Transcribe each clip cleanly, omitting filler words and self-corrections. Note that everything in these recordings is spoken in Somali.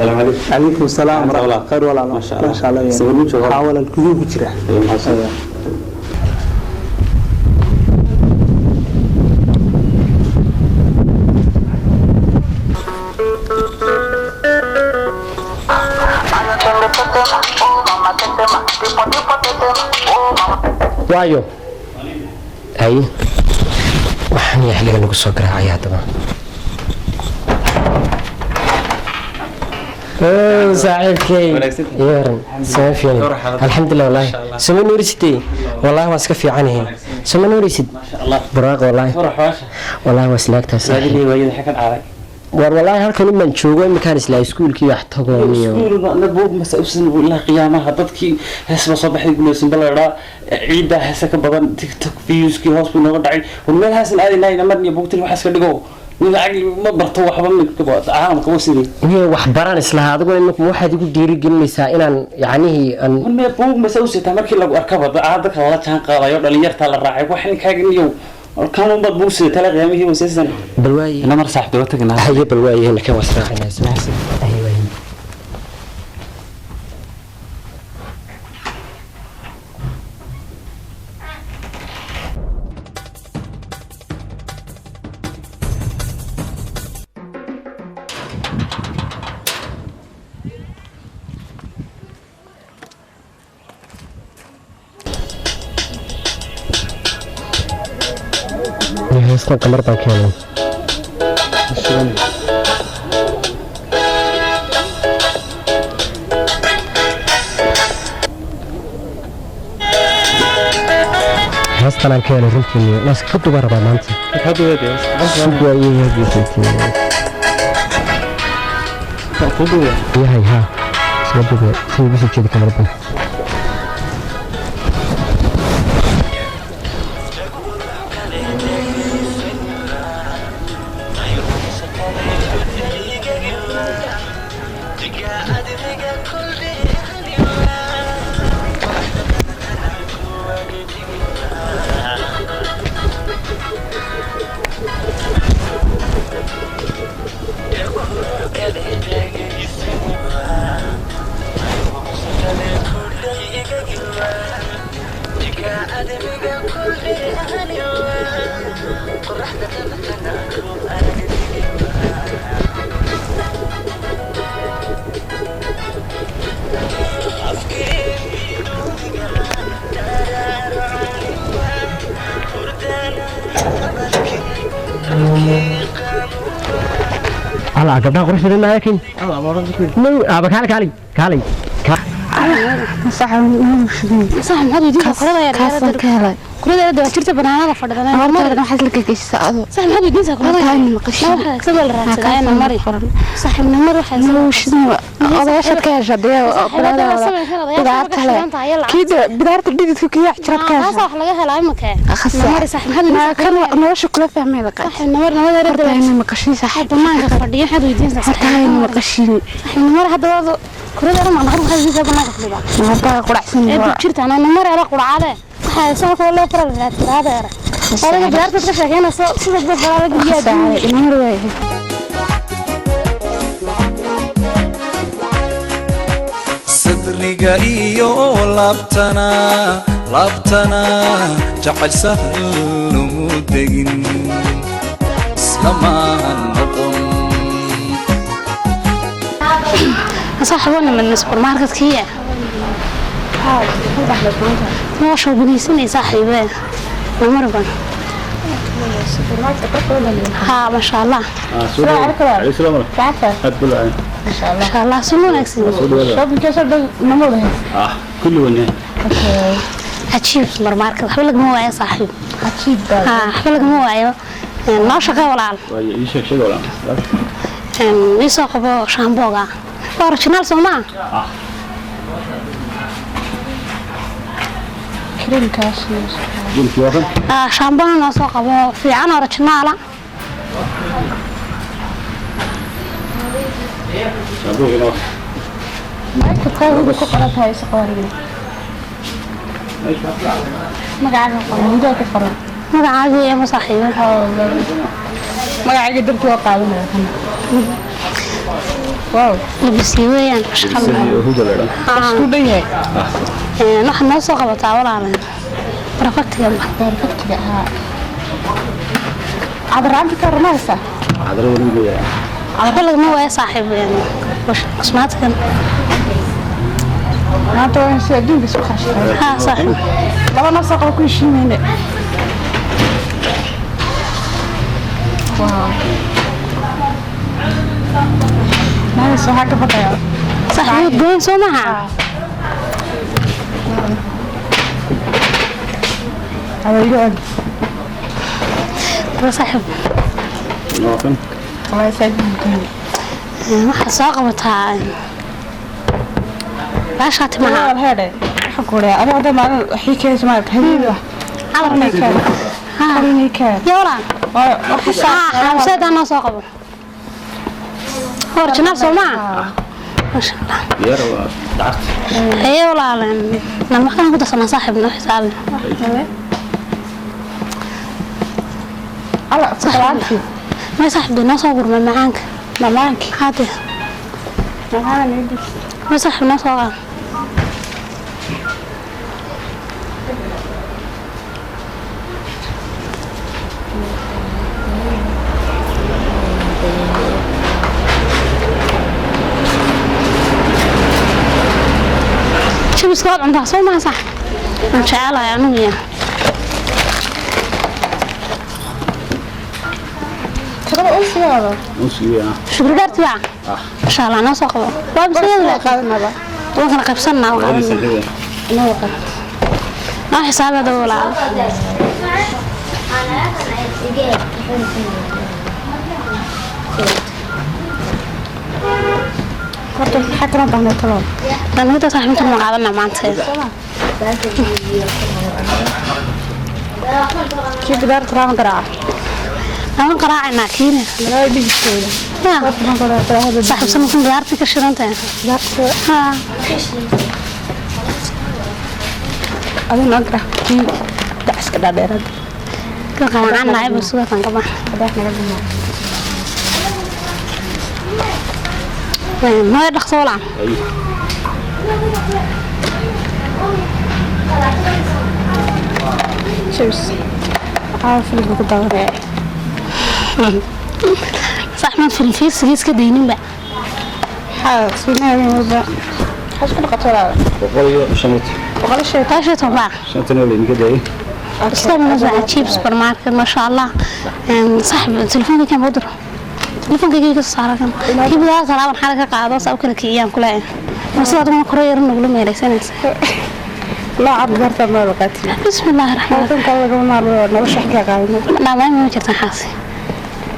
Salaam calaykum. Calaykum salaam. Maanta walaal. Khayr walaal. Masha Allah. Masha Allah. Sawir ma joogo? Haa walaal, guduhu ku jira. Waayo, haye, waxaan iyo xilliga nagu soo garaacaya haddaba. Oh, saaxiibkay. Wanaagsan. Yeeran sama fiican. Dhowr xaalad. Alxamdulilah wallahi. Masha Allah. Sama nuurisidee wallahi, waan iska fiicanahay. Sama nuurisid. Maasha Allah. Buraaq wallahi. Hor xawaasha. Wallahi waa islaagtaa saaxiib. Raadinay waayada xakan aaday. War wallahi halkan iman joogo iminkaan islaa iskuulkii wax tago iyo Iskuul na buug masa usan ilaa qiyaamaha dadkii hees ba soo baxay guuleysan balaadha ciida heesa ka badan TikTok viewskii hoos buu nooga dhacay. War meel haasan aadinay namar iyo buugtin wax iska dhigo. Nin lacag ma barto waxba mid ka caalamka waa sidii. Iyo wax baran islahaa adiguna imika waxaad igu dhiirigelinaysaa inaan yacnihii aan War meel buug masa usitaa markii lagu arkaba dadka lala jaan qaadayo dhalinyarta la raacay wax ninkaaga niyow kan unbaad buug sidataa qiyaamihii wasaysan. Bal waaye. Namar saaxiib daba tagnaa. Haye, bal waaye, nakan wasraacinaa. Haye waaye. Heestan qamar baan keenay. Heestan aan keenay runtii naas ka duba rabaa maanta. Sug waaye. Yahay haa, iska duba si ugu soo jeedi kamarada. Ala gabdhaha qurux badan maakin no aba kaali kaali kaali. Sax, maxaad weydiinaysaa kulada yar? Kaasaan ka helay. Kulada yar waa jirta banaanada fadhida. Horta waxaad la gegeysaa adoo. Sax, maxaad weydiinaysaa kulada yar? Horta maqashin. Sabal raadsadaa ina mari. Sax, namar waxay Nuushidin odayaashaad ka hesha dee bidaarta le kii bidaarta dhididka kiyaa jiraad ka taas hesha. Wax laga helaa imika namari. Sax, maxaad weydiinaysaa? Kan nolosha kula fahmay la qaad. Sax, namar namar yar. Horta ayna maqashin sax. Banaanka fadhiya maxaad weydiinaysaa? Horta ayna maqashin. Sax, namar hadda waad kulada yar ma naqon, waxaad weydiinaysaa banaanka fadhida. Horta quracsan. Ee jirta ana namar ala quracade waxay soo kale fara raadsadaa yar adiga bidaarta ka sheekeynayso sida dad fara guriga. Inamar waay. Sadriga iyo laabtana laabtana jacayl sahal umu degin islamaan noqon. Saaxiibona min supermarketkii waa shoobinaysanay saaxiibee namarban. Haa, masha Allah. Masha Allah, sun wanaagsan. Kulli wanaa. Cajiib supermarket, waxba lagama waayo saaxiib. Haa, waxba lagama waayo. Noo shaqee walaal. Waayo ii sheeg sheeg walaal. Ii soo qabo shaambooga, waa original soo maa. Dilkii waa kan. Shaambona noo soo qabo fiican originaala. Shaambooga waa. Magacaaga iyo ma saaxiibe? Magacayga darti waa qaadanaya. Wow. Labisii weeyaan, masha Allah. Huda la dhaa. Isku dhan yahay. Waxaad noo soo qabataa walaal barafatiga. Perfectiga haa. Cadraanta ka warmaysa. Cadaro wali leeyahay. Waxba lagama waayo saaxiib, cusmaadkan. Maanta waa si adduunka isku khashtay. Haa saaxiib. Laba noo soo qabo ku heshiimayne. Wow. Nice, waxaa ka baqayaa. Saaxiib, udgoon soo maha. Hada iga og. Waa saaxiib. Noocan. Waa saaxiib. Waxaad soo qabataa baashaa timaha. Walaal heedhe. Waxaan ku leeyahay adiga hadda maalin waxii keenaysa maaragtay habeen wax. Cadarna. Keen. Haa. Qalin keen. Yaa walaal. Waa waxa haa, xaabseedaa noo soo qabo, original soo maha, masha Allah. Diyaar waa dacarta. Haye walaal, nal maxkaan ku darsanaa saaxiib? Noo xisaabi. Ala salaanti. May saaxiib, dee noo soo gurma macaanka. Mamaanki. Haade. Macaan idin. May saaxiib, noo soo qaad. Chips waad cuntaa soo maha sax? Waan jecelahay anugu ya. Tirada u siyaado. Usiiya. Shukri dhaarti baa, masha Allah, noo soo qabo. Waa bisayada. Qaadanaba. Waan kala qaybsanaa, waan qaadanaa. Inoo qad. Noo xisaabada walaal. Horta maxaa kala baahnaa talo? Dhalmada saaxiibintan waan qaadanaa maanta. Kii bidaar taraan garaaca. Aan qaraacaynaa kiina. Malaa dhigistooda. Ya. Waxaan ku leeyahay Saaxiib, sanadkan bidaartii ka shidan tahay. bidaarta. Haa. Adina agra kii dacaska dhaadheerada. Ka qanacanahay bal sugatan ka bax. Bidaar naga dhumaa. Noo dhaqso walaal. Chips. Waxaa filimka ku daawanaya. Saaxiib, film fiirsiga iska dayninba. Maxaa suunaha walba. Maxaa isku dhaqato walaal? 105. 105. Taasha toba. Shantan oo laydinka daayay. Isla cajiib supermarket, masha Allah. Saaxiib, telefoonka kan bodir. Telefoonka ka saara kan. Kii bidaar talaaban xaala ka qaado saa u kala kiciyaan kula. Ma sidaad uma koro yar nugula meeraysanaysa. Nooca bidaarta ma la qaatin. Bismillaahi raxmaani Halkan kale lagama maarmo nolosha wax ka qaadano. Dhammaan ma jirtaan xaasi.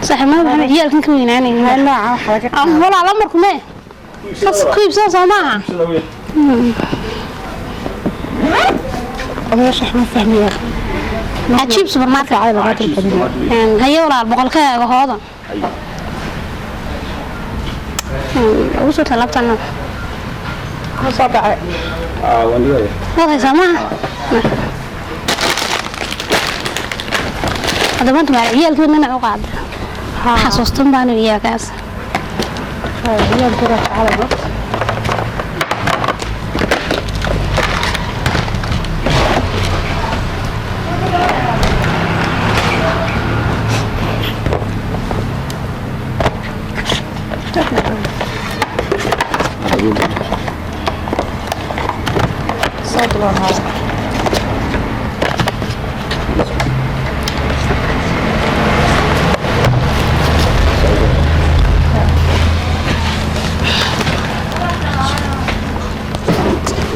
Saaxiib, ma waxaan ciyaalkan ka weynaanayna. Nooca waxa laga Walaal, amarku mee? Kas ku iibsan soo maaha. Odayaasha wax ma fahmaya. Cajiib supermarket. Saacada lagaa dalbadin. Haye walaal, boqolkaaga hooda. Ugu soo talaabtana. Maxaa soo dhacay? Waan dhigaya. Waad haysaa maaha? Hadda maanta waa ciyaalkii wadnana u qaada. Xasuustan baanu iyagaas. Ciyaalka raaxada. Soo duloon.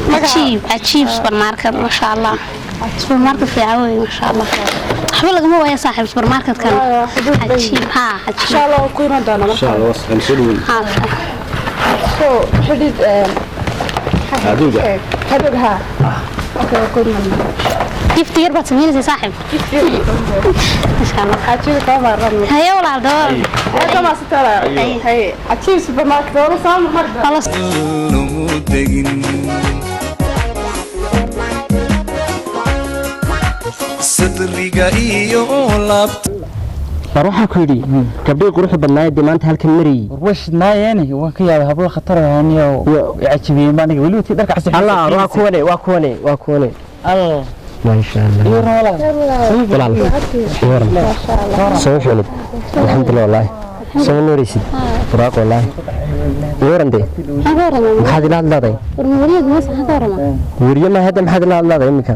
Cajiib, cajiib supermarket, masha Allah. Supermarket fiican wey, masha Allah. Waxba lagama waayo saaxiib supermarketkan. Cajiib, haa, cajiib. Insha Allah ku iman doona Insha marka. Allah waan soo dhaweyn. Haa. Soo xidid Hadowga. Hadowga haa. Okay, ku iman. Gifti yar baad samaynaysaa saaxiib. Masha Allah. Cajiib kama maarmo. Haye walaal, dawal. Kama sitala. Hay, cajiib supermarket wala soo marda. Khalas. Lagu degin sadriga iyo laabta. War waxaa ku yidhi gabdhihii quruxda badnaayee dee maanta halkan marayey. War way shidnaayeeni, waan ka yaabay, hablo khatar ahaniyo cajabiyeen baa aniga weliba tii dharka casi. Allah, waa kuwane, waa kuwane, waa kuwane. Allah. Maasha Allah. Walaal, waran soo xulid. Alxamdulillah, wallaahi soo nooreysid furaaq, wallaahi waran dee. Maxaan ka waramaa? Maxaad ila hadlaaday? War wariyaga meesha maxaan ka waramaa? Weriye ma hadda, maxaad ila hadlaaday iminka?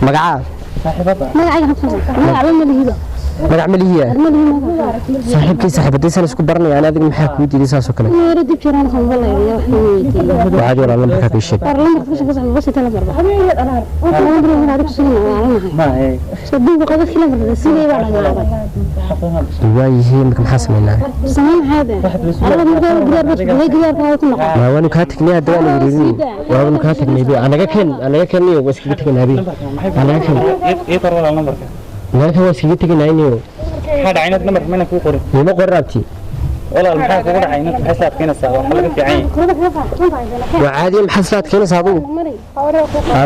Magacaa? Magacayga maxaan ku magacba ma lihiba. Magac ma lihiya? Ma lihi magaca. Saaxiibkii, saaxiibadaysan isku baranayaan, adiga maxaa kuu diiday saasoo kale? Yaro dib jiraan kan walay iyo wax ma weydiiyo. Waxaad walaal lambarkaa ii sheeg. War lambarka ka shaqeysa ma bas lambar ba waxa lambar waa adiga soo waalanahay soo duuga qadadkii lambar sidee baa dhamaaday. Waayihiin imika, maxaa samaynaa? Samayn maxaade anaga markaa gidaar bas gidaarka ku noqon. Ma waanu kaa tagnay hadda, waanu wareerin, waanu kaa tagnay be. Anaga ken, anaga ken iyo waa iskaga tegaynaa be, anaga ken. Ii qor walaal nambarka. Anaga ken, waa iskaga tegaynaa inayo. Maxaa dhacay inaad nambarka mayna kuu qorin? Nima qorin abti. Walaal, maxaa kugu dhacay inaad maxay saadkeynaysaa? Waxa laga fiican yahay. Waa caadiya, maxaad sidaad keenaysaa adigu?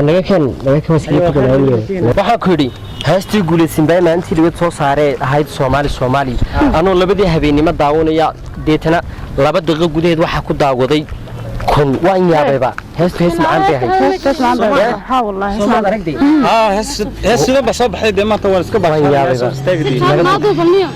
Naga ken, naga ken, waa iskaga tegaynaa inayo. Waxaa ku yidhi heestii guulaysan baa maalintii dhibad soo saaree ahayd Soomaali Soomaali, anoo labadii habeennimo daawanaya, deetana 2 daqiiqo gudaheed waxaa ku daawaday 1000. Waan yaabayba, heestu hees macaan bay ahayd. Haa wallahi. Haa, hees hees sidan baa soo baxday dee maanta, waan iska Waan yaabayba. Balniyo.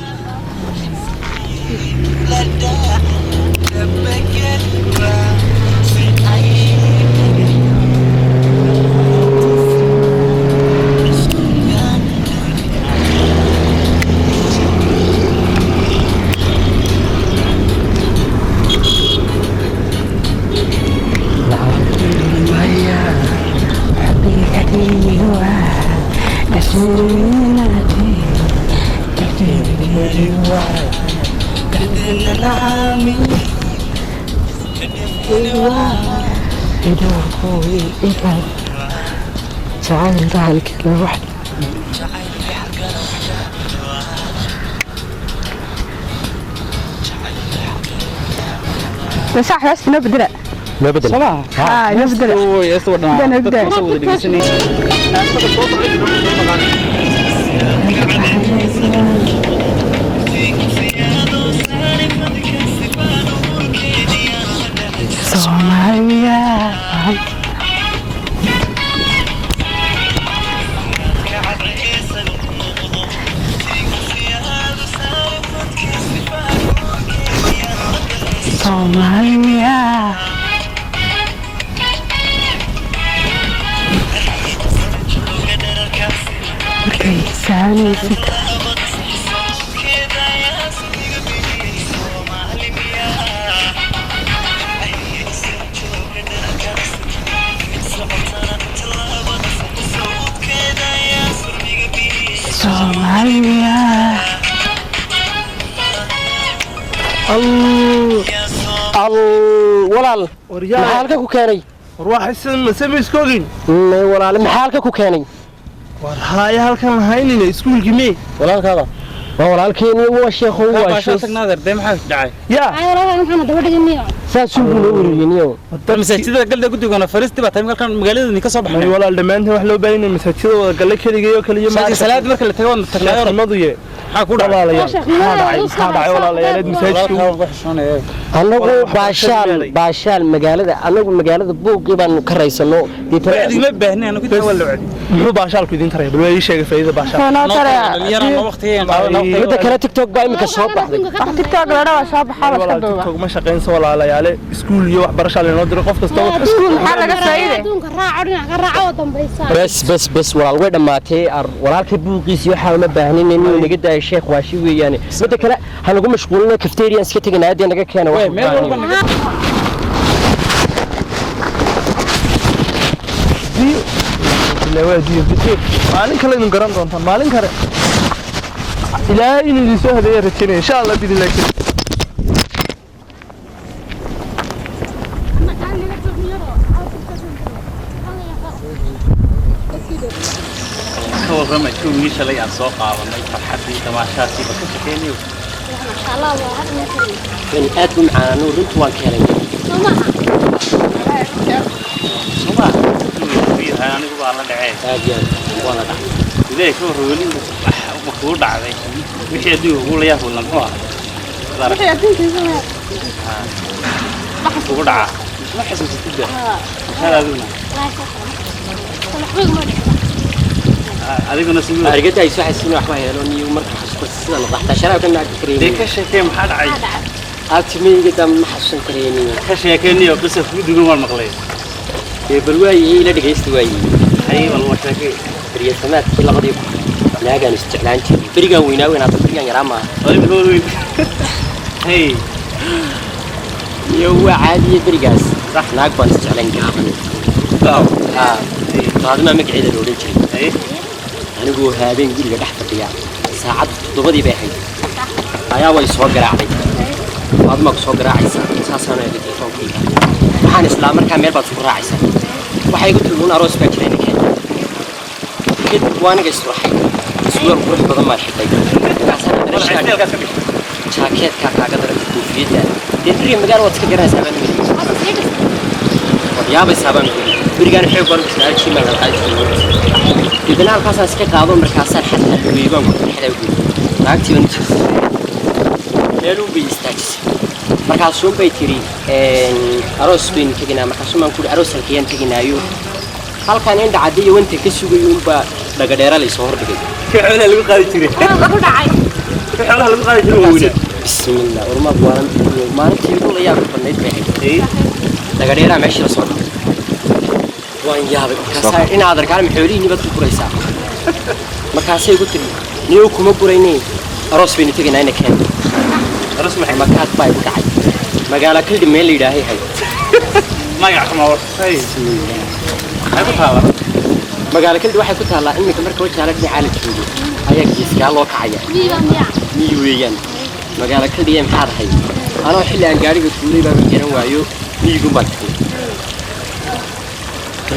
Saax heesta noo bedela. Noo bedel. Haa, noo bedela. Soomaaliya. Soomaaliya. Markay saanaysid. Soomaaliya. Al walaal, maxaa halka ku keenay? War waxa samiskoogin. May walaale, maxaa halka ku keenay? War haaya halkan lahaynina iskuulkii mee? Walaalkaada waa walaalkeeni, waa sheekho, waa Sheekh naadir dee, maxaa dhacay? Yaa. Ay walaalka maxaa daba dhiganayo? Saas uu noo wareeriyeniyo. Masaajidada galda guddigana fariisti baa tahay halkan magaalada ka soo May baxnay. Walaal, dhammaantiin wax loo baahan yahay masaajidada wada galle keligay oo kaliya. Masaajid salaad marka la tago waan tagnaa. Sheekhnimadu ye. Maxaa ku dhacay? Walaalayaal, maxaa dhacay? Maxaa dhacay walaalayaal masaajidka? Walaalkaa waan ku xishoonaya. Annagu Walaal, baashaal waxbarashada. Baashaal magaalada, annagu magaalada buuqii baanu ka raysano deetana. Wacdi ma baahni anagu, intaa waa la wacdi. Muxuu baashaalku idin taraya? Bal waa ii sheegay faa'iidada baashaal. Noo taraya. Dhalinyarana waqtigan qaadana. Midda kale TikTok baa iminka soo baxday. Wax TikTok la dhawa soo baxaa la iska Walaal, duuba. TikTok ma shaqaynso walaalayaale, iskuul iyo waxbarasha laynoo diray qof kasta. Iskuul maxaa laga faa'iiday? Adduunka raaco, dhinac ka raaco oo dambaysa. Bes bes bes walaal, way dhammaatay. Walaalka buuqiisi waxaa uma baahnin inuu naga daayo, sheekh waashi weeyaane. Midda kale ha nagu mashquulina, cafeterian iska teganaa dee, naga keena wax. Meel walba naga Ilaa waa adduunyo bitiir. Maalin kale idin garan doontaan, maalin kale Ilaahay inuu idin soo hadeeya rajaynaya insha Allah biidnillahi kariim. Ka warramay kuwii shalay aan soo qaadanay, farxaddii, tamaashaadkii ba ka shaqeynayo. Masha Allah, waa arrin. Aad u macaano runtu, waan ka helay. Soo maaha? Soo maaha anigu baa la dhacee? Aad iyo aad waa la dhacay. Sidee ka warra weli ma kugu dhacday? Wixii adduunka ugu la yaab badnaa muxuu ahaa? Wixii adduunka igu la Ugu dhaca ma xasuusatid ba? Maxaad adiguna? Waxba iguma dhicin. Adiguna siduu Argada ay soo xasuusin waxba heelo niyo marka xasuusto sida la dhaxta sharaab ka naag Dee kareeyay. ka sheekee, maxaa dhacay? Abtimiga dam ma xasuusan kareeyay. Ka sheekee niyo, qisa kugu dugan waan maqlay. Ee bal waayay, ila dhageysta waayay. Hay, bal waa sheekee. Beryasamaadkii 2000 naagaan isjeclaan jiray. Berigaan weynaa weyn, hadda berigaan yaraa maaha. Adiga weyn. Hey. Iyo waa caadiye berigaas. Naag baan isjeclaan gaaban. Waaw. Haa, Faadima magaceeda la odhan jiray. Hey. Anigoo habeen guriga dhex fadhiya, saacaddu 7dii bay ahayd, ayaa way soo garaacday. Faadima ku soo garaacaysa, saasaan eegay telefoonkayga. Waxaan islaa markaa meel baad isku raacaysaa. Waxay igu tiri un aroos baa jira ninkan. Kadib waa aniga isruxay, surwaal qurux badan baan xidhay. Markaasaan haddana jaakeetkaa kaaga daran, koofiyadda. Dee beriga magaalo waad iska garanaysaa baan yidhi, waad yaabaysaa baan yidhi. Berigaan xoog baan u jiraa, jiimaan la qaadi jiray. Deedana halkaasaan iska qaado, markaasaan xataa lugeey baan ku xidhaa guud. Naagtii baan u jirsay, meeluun bay istaajisay. Markaasuun bay tiri aroos baynu teginaa. Markaasuun baan kuhi aroos halkeeyaan teginaayo? Halkaan indha cadde iyo wanta ka sugay uunbaa dhagadheera laysoo hordhigay. Xoolaha lagu qaadi jiray. Lagu dhacay. Xoolaha lagu qaadi jiray waa weynaa. Bismillah, ormaad waalantii maalintii ugu la yaabka badnayd bay ahayd. Hey. Dhagadheeraa meeshii la soo dhigay, waan yaabay. Markaasaa inaad arkaan xoolihiinni baad ku guraysaa. Markaasay igu tiri niyow kuma gurayne, aroos baynu tegaynaa, ina keen. Aroos maxay? Makaad baa igu dhacay. Magaalo kaldhi meel la yidhaahay hay. Magac xuma war. Hey. Maxay ku taala? Magaalo kaldhi waxay ku taallaa iminka marka wajaala dhinacaa la joogo ayaa geeskaa loo kacaya. Miyiba miyaa? Miyi weeyaan magaalo kaldhiye. Maxaad ahay? Anoo xilli aan gaadhiga tuulay baaba garan waayo, miyigun baan tagnay.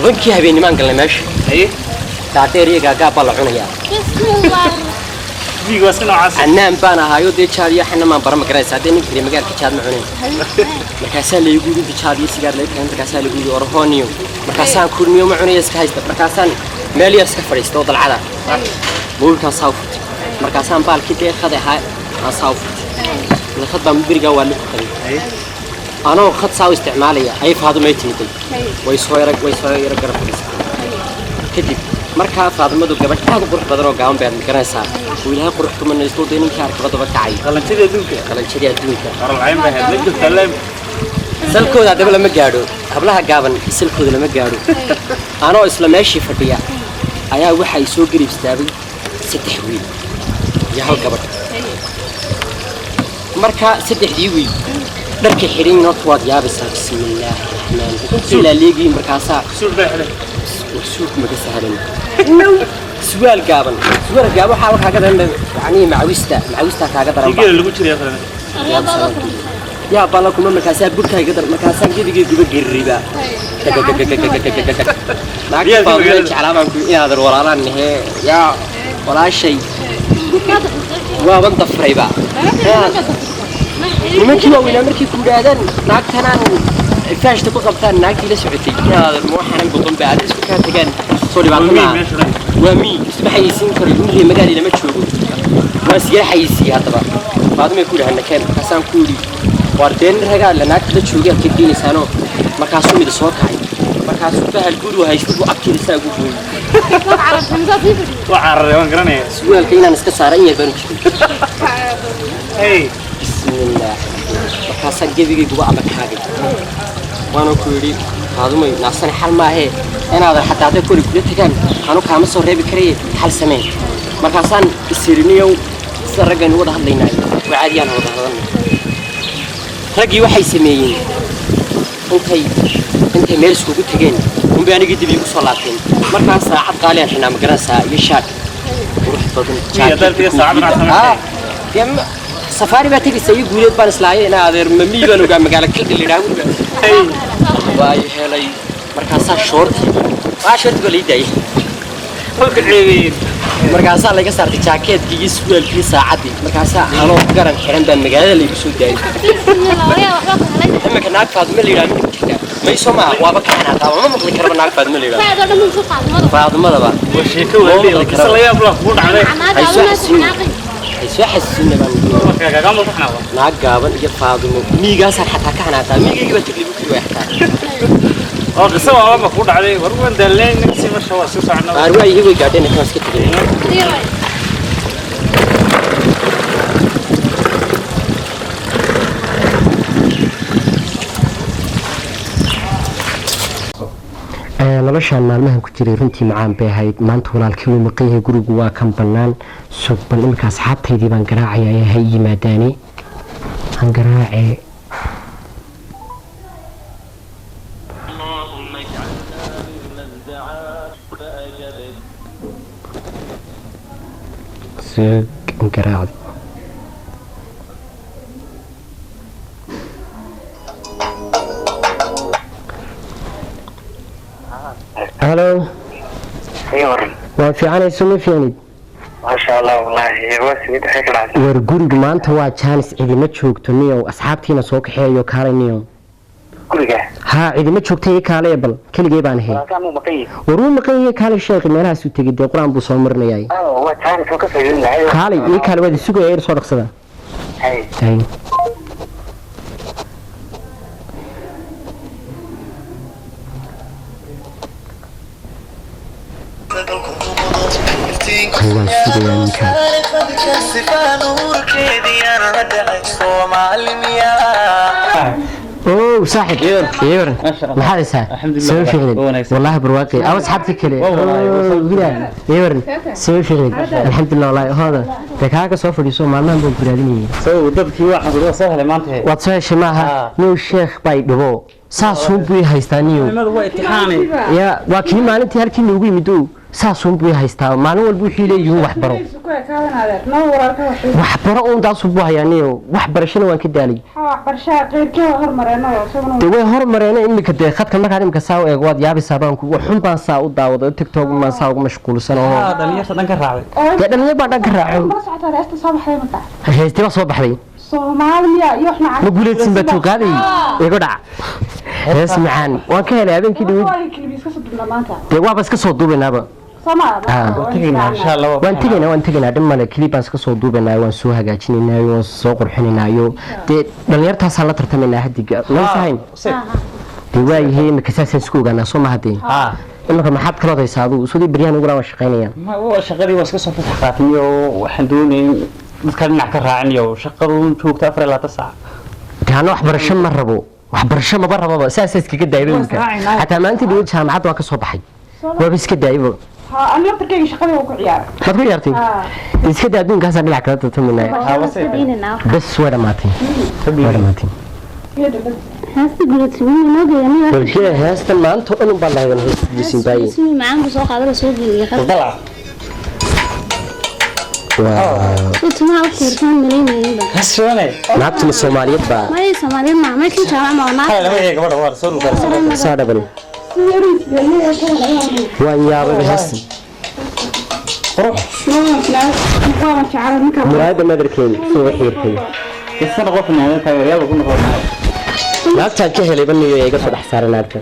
10kii habeennimaan galnay meesha. Haye. Dhaadheer iyo gaagaab baa la cunayaa. Bismillah. Miyiga waa iska noocaas. Canaan baan ahaayo, dee jaad iyo xana maan bara, ma garanaysa. Haddee ninka reer magaalka jaad ma cunayn. Markaasaa laygu yidhi inta jaad iyo sigaar laga keenay, markaasaa lagu yidhi orhooniyo. Markaasaan kurmiyo, ma cunaya, iska haysta. Markaasaan meel yar iska fadhiista oo dalcada mobilkaan saa u furtay. Markaasaan baalkii dee khad ahaa aan saa u furtay. Khad baan berigaa waa la ku qabay. Anoo khad saa u isticmaalaya ayay Faadumay timiday. Way soo yara garab fadhiisatay. Kadib markaa Faadumadu gabadh aad u qurux badan oo gaaban baad, ma garanaysaa, uu Ilaahay qurux ku manaysto. Dee ninkii arkaba daba kacay. Qalanjadii adduunka. Qalanjadii adduunka. Qaralcayn bay ahayd. La joogtaa leem. Salkooda haddaba lama gaadho, hablaha gaaban salkooda lama gaadho. Anoo isla meeshii fadhiya ayaa waxa ay soo garib istaagay saddex wiil iyo hal gabadh. Marka saddexdii wiil dharkay xidhan yihiin horta waad yaabaysaa. Bismillaahi raxmaan raxiim, ilaa leegiin. Markaasaa Suur bay xidhay. Suuq maga sahlan, surwaal gaaban, surwaal gaaban waxaa kaaga daran yacni macawista kaaga daran. Geela lagu jiray kale. Yaa bala kuma. Markaasaa burkaa iga dar, markaasaa gebigay guba gerriba. Naagta Faaduma jeclaa baan ku inaadan walaalaan nahee, yaa walaashay, waaban dafrayba. Nimankii waaweynaa markay ku yidhaahdaan naagtanaan faashta ku qabtaan, naagtii la socotay inaadan waxaanan boqon ba aad isku kaa tagaan soo dhibaato maaha. Waa mii, isma xayeysiin karo, ilmihii magaali lama joogo, waan sigala xayeysiiyey. Haddaba Faadumay ku yidhi hanakeen. Markaasaan ku yidhi waar dee nin ragaa la naagta la joogay aad ka geenaysaanoo. Markaasuu mid soo kacay, markaasuu bahal gurigu haysta buu agteeda saa ugu gooyey. Waa cararay, waan garanayaa. Surwaalka inaan iska saara in yar baan u jiray. Hey. Bismillaah, markaasaan gebigayguba ama kaagay. Waana ku yidhi Faadumay naasani xal maahee, inaadan xataa hadday kori kula tagaan anu kaama soo reebi karaye, xal sameen. Markaasaan isiriniyow sida raggaynu wada hadlaynaay waa caadiyaan wada hadalnay. Raggii waxay sameeyeen intay meel iskugu tageen unbay anigii dib iigu soo laabteen. Markaas saacad qaaliyan xidhnaa, ma garanaysaa, iyo shaadh qurux badan. Miya, dalkii saacad Dee safaari baa tegaysa iyo guuleed baan islaayay. Inaa adeer mamii baan ogaa magaalo kaldhi la yidhaha guriga waa i helay. Markaasaa shoorti waa shoorti baa lai daayay. Kolka ceebeeyeen. Markaasaa laga saartay jaakeetkii iyo surwaalkii, saacaddii. Markaasaa anoo garan xiran baa magaalada laygu soo daayay. Iminka naag Faaduma la yidhaha ma jirtaa? Mayso maaha, waaba ka xanaaqaa, ma maqli karaba naag Faaduma la yidhaha, Faadumadaba. Waa sheeko waaliya. Qisa la yaab lah kugu dhacday. Hay soo xasuusin, hay Soo xasuusina baan. Naag gaaban iyo Faadumo miigaasaan xataa ka xanaaqaa, miigaygii baa tagliibu kari waaya xataa. Oo qiso waaba ku dhacday, war waan daalnay, nagsi marka waa soo soconaa. Qaar waa ihi way gaadheen, kan iska tegay. Noloshaan maalmahan ku jiray runtii macaan bay ahayd. Maanta walaalkii wuu maqan yahay, gurigu waa kan bannaan. Sug bal, iminka asxaabtaydii baan garaacaya, ha ii yimaadaani aan garaace. Sug aan garaacdo. Halo. Waan fiicanayso, ma fiicnid? Maasha Allah, wallaahi waa sidii waxay ka dhacday. War gurigu maanta waa jaanis, cidima joogto niyow, asxaabtiina soo kaxeeyo, kaalay niyow. Guriga? Haa, cidima joogta, ii kaalaya bal, keligay baan ahay. Walaalkaa muu maqan yahay? War wuu maqan yahay, kaalay sheekhi, meelahaasuu tegey dee, qur-aan buu soo marinayaa. Oo waa jaanis oo ka faa'iideyn lahay. Kaalay, ii kaalay, waad isugaya, ir soo dhaqsada. Hay. Hay. Kan waan sugayaa ninkaan. Oh, saaxib. Yeeran. Maxaad haysaa? Soo fiicnid. Wallaahi barwaaqi. Aw asxaabtii kale. Wiilaa. Yeeran. Soo fiicnid. Alxamdulillah wallaahi hooda. Dee kaaga soo fadhiiso, maalmahan baan ku raadinayay. Soo dadkii waxaan soo soo helay maanta. Waad soo heshay maaha? Niyow sheekh bay dhibo. Saasuun buu i haystaa niyow. Nimadu waa imtixaani. Ya, waa kii maalintii halkii noogu yimid oo saasuun buu i haystaa. Maalin walba wuxuu leeyihiin wax baro. Wax baro uun taasuu buu hayaa niyow. Wax barashana waan ka daalay. Dee way hormareen iminka, dee khadka markaad iminka saa u eego waad yaabaysaa, baan ku xun baan saa u daawaday, TikTok baan saa ugu mashquulsan oo dhalinyarta dhan ka raacday. Dee dhalinyar baa dhan ka raacay. Heestay baa soo baxday. Ma guulaysan baa tuuqaaday igu dhac. Hees macaan waan ka helay habeenkii dhaweyd. Dee waaba iska soo duubaynaaba. Waan tegaynaa, waan tegaynaa, dhib male, clip baan iska soo duubaynaa, waan soo hagaajinaynaa, waan soo qurxinaynaayo, dee dhalinyartaasaan la tartamaynaa hadiga maysahayn. Dee waayihii imika saasaan isku ogaanaa, soo maha? Dee imika maxaad kalood haysaa adigu? Sidii beryahan ugula waan shaqaynaya. Shaqadii waa iska soo fasax qaatay oo waxaan doonayay dadka dhinac ka raacin iyo shaqadu joogta 24 saac. Dee anna waxbarasho ma rabo, waxbarasho maba rababa, saasaa iskaga daayba imika. Xataa maalintii dhaweyd jaamacadda waan ka soo baxay, waaba iska daayba. Maad ku ciyaartay? Iska daa adduunkaasaan dhinac kala tartamayna. Bes way dhamaatay, way dhamaatay. Heesta guulaysiin noo geeya. Balkee heestan maanta oo dhan unbaan lahayn heesta guulaysiin baaye. Guulaysiin macaan buu soo qaaday, la soo geliyay. Waa Timaha u fiirsan malaynayba. Naagtuna Soomaaliyeed baa. May Soomaaliyeed ma may kii jaamac ma naag. Saa dhaban waan yaabay heestan muraayadda madarkeeni soo xiirtay. Isna qof naadan taageerayaal ku noqon. Naagtaan ka helay baniyo iga soo dhex saaray naagta.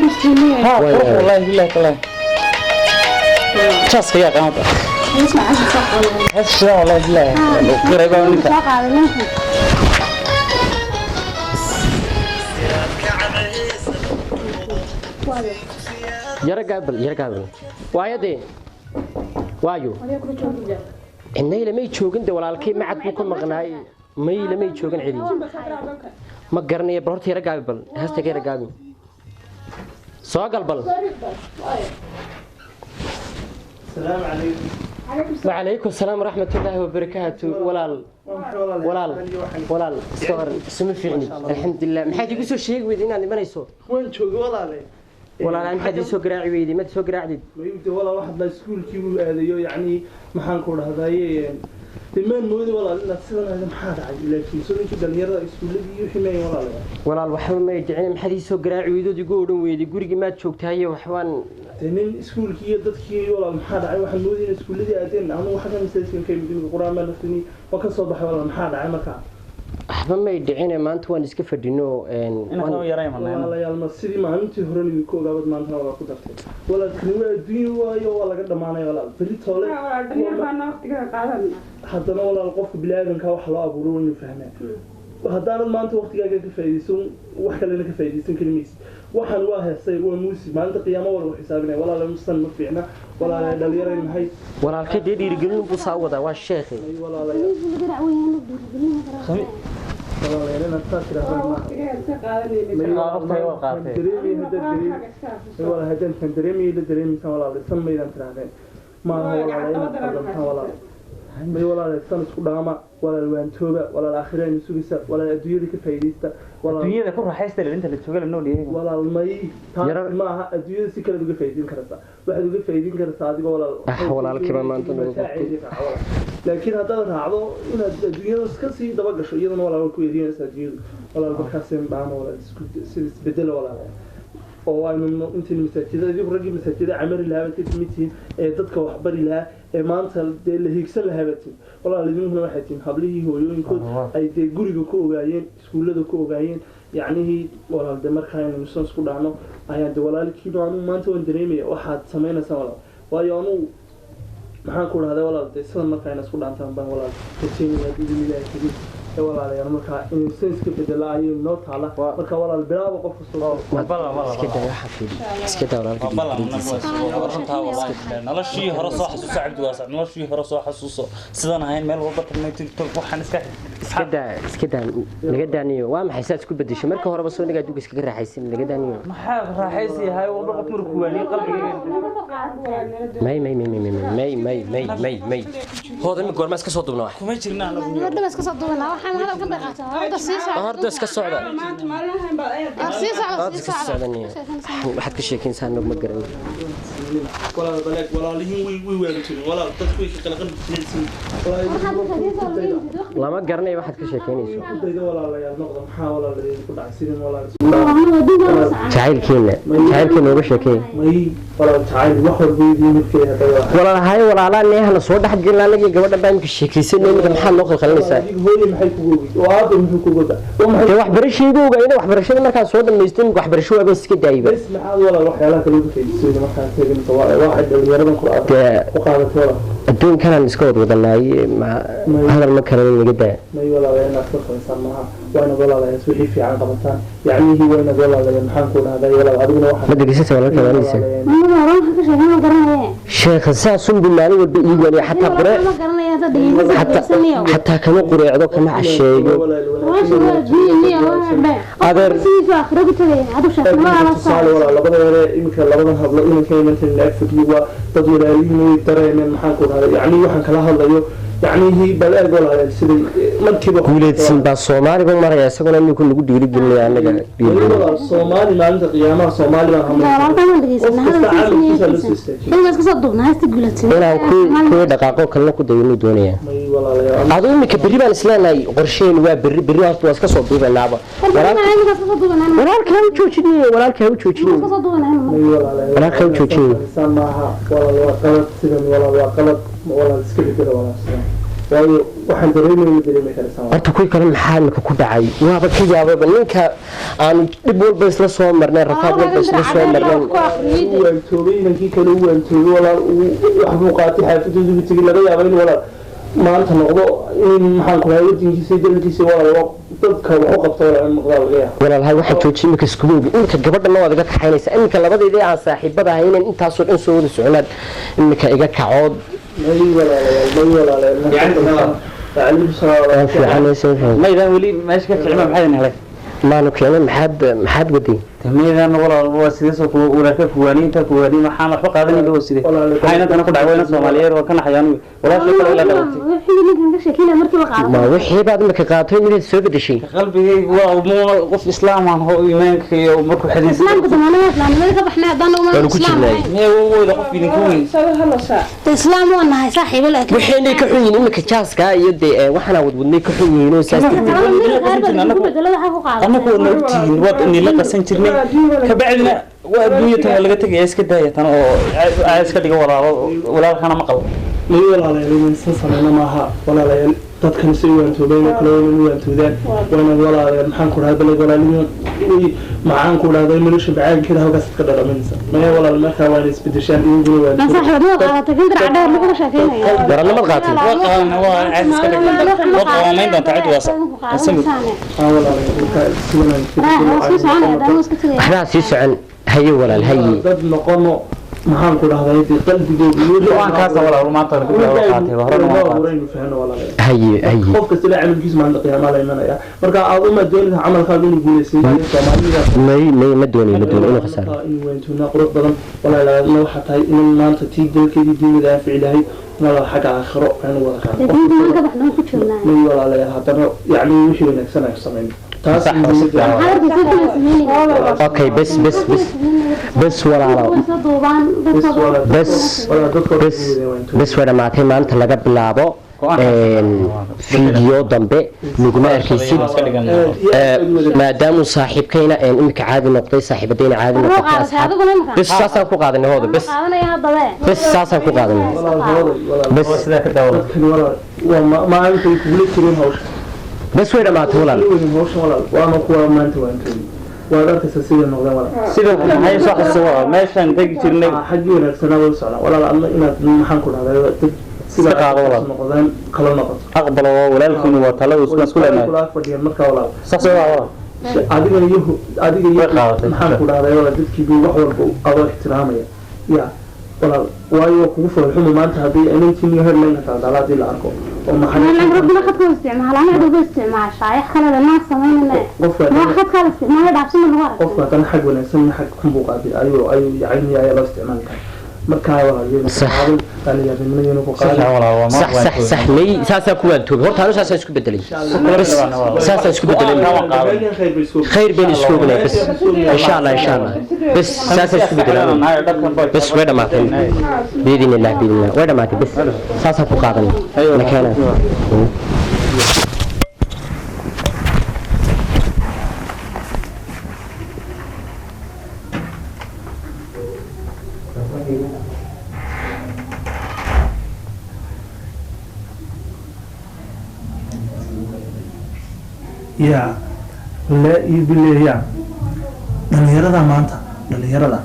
Wallahi billahi tallahi. Jaaska yaa qaamada. Hees shida wallahi billahi. Qiray baa ninka. Soo qaaday ninka. Yara gaabal, yara gaabal, waayo dee waayo cidna lamay joogin de, walaalkay macad buu ka maqnaay, may lamay joogin cidi, ma garanaya. Bal horta yara gaabi, bal heesta ka yara gaabi, soo gal bal. وعليكم السلام ورحمة الله وبركاته. walaal walaal walaal, iska waran? Isuma fiicni, alxamdulilah. Maxaad igu soo sheegi weyday inaad imanayso? Waan joogay walaale. Walaal, maxaad ii soo garaaci weyday? Maad soo garaacdid? Mayde walaal, waxaad la iskuulkii u aadayo, yacni maxaan ku dhahdaye, dee maan moodi walaal inaad sidan ahayd. Maxaa dhacay? Laakiin soo ninkii dhalinyarada iskuuladii iyo wixii meeyan walaale. Walaal, waxba may dhicin. Maxaad ii soo garaaci weydood igu odhan weyday gurigii maad joogtahaye waxbaan? Dee nin iskuulkii iyo dadkii walaal, maxaa dhacay? Waxaan moodi in iskuuladii aadeen. Anugu xaggan masaajidkan ka imid, imika qur-aan baan akrinay, waan ka soo baxay. Walaal, maxaa dhacay markaa? Waxba may dhicine, maanta waan iska fadhino. Inaan yaray manayna. Walaalayaal, ma sidii maalintii hore idinku ogaabad maantana waa ku dartay. Walaalkani waa adduunyo waayo, waa laga dhamaanaya walaal, berri toole. Haddana walaal, qofka biniaadanka wax loo abuuro waa inuu fahmaa. Haddaanad maanta waqtigaaga ka faa'iidaysan, wax kalena ka faa'iidaysan kari maysid. Waxaan waa heesay, waa muusig, maalinta qiyaamo waa lagu xisaabinaya. Walaala, musan ma fiicna walaala, dhalinyaray nahay. Walaalkay dee dhiirigelin buu saa wadaa, waa sheekhay. Ay walaalayaal, walaalayaal, inaad saa tidhaahdaan maaha. Haddaan kan dareemaya la dareemaysaan walaal, san maydaan tidhaahdeen maaha walaala, inaad qaldantaan walaal. May walaal, san isku dhaama walaal, waantooba walaal, aakhirayna sugaysa walaal, adduunyada ka faa'iidaysta walaal. Dunyada ku raaxaysta inta la jooga la nool yahay. Walaal, may taas maaha. Adduunyada si kale uga faa'iideyn kartaa, waxaad uga faa'iideyn kartaa adigoo walaal. Ah, walaalkii baa maanta nagu qabtay. Laakiin haddaad raacdo inaad adduunyada iska sii daba gasho, iyadana walaal waa ku eryanaysa adduunyadu walaal. Markaas dhaama walaal, isku sida isbedela walaal, oo aynu intiin masaajidada, idigu raggii masaajidada camari lahaa baad ka timid tihiin, ee dadka wax bari lahaa, ee maanta dee la hiigsan lahaa baad tihiin walaal. Idinkuna waxay tihiin hablihii hooyooyinkood ay dee guriga ku ogaayeen, iskuullada ku ogaayeen yacnihii walaal. Dee markaa aynu misan isku dhacno ayaan dee walaalkiinu, anugu maanta waan dareemaya waxaad samaynaysaa walaal. Waayo anugu maxaan ku dhahday walaal, dee sidan markaa ina isku dhaantaan baan walaal rajeynaya idin Ilaahay karin ee walaalayaal. Markaa inuu san iska bedela ayay noo taala. Marka walaal, bilaaba qof kastoo. Iska daa waxa fiiri, iska daa walaalka dhiirigelintiisa. Noloshii hore soo xasuuso, Cabdiwaasa, noloshii hore soo xasuuso, sidaan ahayn meel walba tagnay, TikTok waxaan iska Iska daa, iska daa, naga daaniyo. Waa maxay saad isku bedeshay marka horeba? Soo naga adduunka iskaga raaxaysan, naga daaniyo. Maxaa raaxaysi yahay? Walba qof markuu waaniyo qalbigayga. May, may, may, may, may, may, may, may, may, may, hoodan mi goorma iska soo duubna wax? Kuma jirna anagu. Gabadha iska soo duubana, waxaan hadalkan bay qaataa. Horta sii socda. Horta iska socda. Sii socda. Horta Sii iska socda. socdaniyo, waxaad ka sheekeynsaa nog ma garan. Walaal, baleeg walaalihiin way waanturin walaal, dadku way ka kala qalbi jilicsan. Lama garanayo waxaad ka sheekeynayso. Dayda walaalayaal noqda. Maxaa walaal idinku dhacay sidin walaal? Jacaylkeena, jacaylkeena uga sheekeey. May walaal, jacayl wax walba idin midkay hadda waa. Walaalahay, walaalaa neehana soo dhex gelin. Anagii gabadha baa imika sheekaysanay, imika maxaad noo qalqalinaysaa? Adiga hooye maxay kugu ogid oo aabba muxuu kugu ogaa oo maxay? Dee waxbarashaygu ogaa, ina waxbarashada markaan soo dhamaysto, imika waxbarasho waaba iska daayba. Bes maxaad walaal waxyaalaha kale uga faa'iidaysay markaan teegin waxay dhalinyaradan ku Dee ku qaadatay walaal? Adduunkanaan iska wad wadanaay, hadal ma karan, naga daa. May walaalayaal, inaad ka samaysaan maaha. Waa inaad walaalayaal wixii fiican qabataan yacnihii. Waa inaad walaalayaal, maxaan ku dhahday walaal, adiguna waxaa Ma degeysata walaalka waanaysa? Sheekha saasunbu maalin walba ii waaniya, xataa qure xataa kama qureecdo, kama casheeyo. Adeer. Tusaale walaal, labada yare iminka, labadan hablo inanka inantan naag fadhiyo waa dad walaalihiin, way dareemeen maxaan ku dhahday yacnii waxaan kala hadlayo yacnihii. Bal eeg walaalayaal siday markiiba Guuleedsin baa Soomaaliga maraya, isaguna iminku nagu dhiirigelinaya anaga dhiirigelin. Walaal, Soomaali maalinta qiyaamaha Soomaali baan hamlay, qof kasta camalkiisa la soo istaajiyay. Inaan kuwii dhaqaaqo kalena ku dayo inuu doonaya. May walaalayaal. Adu imika berri baan isleenahay, qorsheenu waa berri. Berri horta waa iska soo duubanaaba. Walaalka ha u joojiniye, walaalka ha u joojiniye. May walaalayaal. Walaalka ha u joojiniye. Saan maaha walaal, waa qalad sidan walaal, waa qalad walaal, iska bedela walaal sidan, waayo waxaan dareemaya ma dareemi karaysaa walaal. Horta kuwii kale maxaa imika ku dhacay? Waaba ka yaababa ninka aanu dhib walba isla soo marnay, rafaad walba isla soo marnay. Uu waantoobay inankii kale, uu waantoobay walaal, uu wax buu qaatay, xaafadoodu buu tegey. Laga yaaba in walaal maanta noqdo in maxaan ku dhahay wadankiisa iyo dalkiisa walaal waa dadka wax u qabto walaal in noqdaa laga yaaba. Walaalahay, waxaan joojiyay imika iskugu ogi. Imika gabadhana waad iga kaxaynaysaa. Imika labadeydii aan saaxiibada ahay inaan intaasoo dhan soo wada soconaad imika iga kacood. May walaalayaal, may walaalayaal, wacalaikum salaam. Waan fiicanaysa. Maydaan weli meesha ka kicima, maxaa idin helay? Maanu keenay. Maxaad waday? Maydaan walaal, waa sidee soo kuwa walaalka kuwaaniinta kuwaani maxaan waxba qaadanayba, waa sidee? Maxaa inantana ku dhacay? Wayna Soomaaliyeed, waa ka naxayaan walaashay kale ilaa dhalatay. Ma wixii baad imika qaatay midaad soo bedeshay? Qalbigaygu waa umuuma qof islaam aan ho iimaanka iyo markuu xadiis Waanu ku jirnay. Miyay weyda qof idinka weyn? Islaam waa nahay saaxiibo, laakiin Waxaynay ka xun yihiin imika jaaska iyo dee waxaana wadwadnay ka xun yihiin oo saas Annagu waadna ogtihiin, waad inila qasan jirnay, kabacdina waa adduunya tan, waa laga tegaya. Iska daaya tan oo aa iska dhiga walaalo, walaalkana maqal. May walaalayaal, inaysan sameyno maaha walaalayaal. Dadkan si waantoobeen oo kale waa inay waantoodaan, waa inaad walaaleen, maxaan ku dhahday, balag walaalin way, maxaan ku dhahday, nolosha macaankeeda halkaas ka dhadhaminaysa. Maya walaal, markaa waa inay isbedeshaan iyaguna. Ma saaxiib, adiga qaadatay kan dirac dheer lagu sheekeynayo. Waranimad qaatay. Waa qaadan, waa caadi iska dhig, waa qaamayn doontaa cid waasa samir. Waxbaa sii socon. Haye walaal, haye. Dad noqono, maxaan ku dhahday, dee qalbigooda Go-aankaasa walaal maanta lagu bilaabo qaatay, horena waa qaatay. Abuuraynu fahno walaalayaal. Haye, haye. Qof kasta ilaa camalkiisa maalinta qiyaamaha la imanaya. Marka aad uma doonaysa camalkaaga inuu guuleystay Soomaalida? May, ma doonayo, ma doonayo inuu khasaaro. Inuu weyntoonaa qurux badan walaalayaal. Waxaa tahay inan maanta tii dalkeedii diinada anfici lahayd walaal, xagga aakhiro aynu wada qaadno. May walaalayaal, haddana yacni wixii wanaagsan aynu samayno taas. Sax, oo si fiican. Okay, bes bes bes bes walaalo, bes bes bes, way dhamaatay. Maanta laga bilaabo fiideo dambe laguma arkaysid. Maadaamuu saaxiibkayna imika caadi noqday, saaxiibadayna caadi noqotay, asxaab, bes saasaan ku qaadanay hooda. Bes bes, saasaan ku qaadanay bes. Sidaa ka daawo. Dadkani walaal waa maalintay kugula jireen hawsha. Bes, way dhamaatay walaal. Weyn hawsha walaal, waana kuwa maanta waantoodi, waad arkaysaa siday noqdeen walaal. Sida maxay soo xasuuso walaal, meeshaan tegi jirnay. Xaggii wanaagsanaa way u socdaan walaal. Adna inaad, maxaan ku dhahday, dad sida Iska qaado walaal. noqdeen kala noqoto. Aqbalo, waa walaalkiinu, waa talada isku isku leenahay. Kula fadhiyeen markaa walaal. Saas waa walaal. Adiga iyo adiga iyo Way qaadatay. Maxaan ku dhahday walaal, dadkii buu wax walba adoo ixtiraamaya ya walaal, waayo waa kugu fool xumo maanta haddii inantiin iyo headline hataa daala haddii la arko oo maxaa qofka haddana xag wanaagsan iyo xag xun buu qaabil ayuu yacni ayaa loo isticmaali karaa. Markaa walaal yaynu ku Sax. qaadin dhallinyarnimadaynu ku Sax qaadin. walaal, waa Sax sax sax, may, saasaan ku waantoobay horta anu, saasaan isku bedelay bes, saasaan isku bedelay. Dhammaantiin khayr bay isku Khayr baynu isku ognahay bes, insha Allah, insha Allah, bes saasaan isku bedelay bes. Way dhamaatay biidin illah, biidin illah, way dhamaatay bes, saasaan ku qaadanay nakeena. Yaa le iyo bileeyaa dhalinyarada maanta, dhalinyarada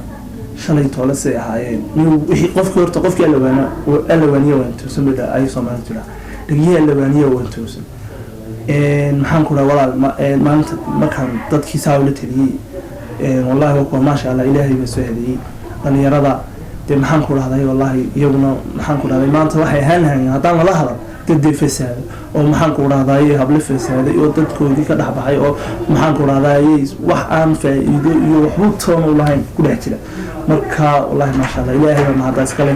shalay toole say ahaayeen wixii qofkii horta qofkii alawaana alawaaniya waan toosan bay ayay Soomaalida tiraa, dhegihii alawaaniya waan toosan. Maxaan ku dhaha walaal, maanta markaan dadkii saa ula taliyey, wallahi waa kuwa, maasha Allah, Ilaahay baa soo hadeeyey dhalinyarada. Dee maxaan ku dhahday, wallahi iyaguna, maxaan ku dhahday, maanta waxay ahaan lahayn haddaan lala hadal dad dee fasaaday oo, maxaan ku dhahday, hable fasaaday oo dadkoodii ka dhex baxay oo, maxaan ku dhahday, wax aan faa'iido iyo waxba toon u lahayn ku dhex jira. Marka wallahi maasha Allah, Ilaahay baa mahadda iskale.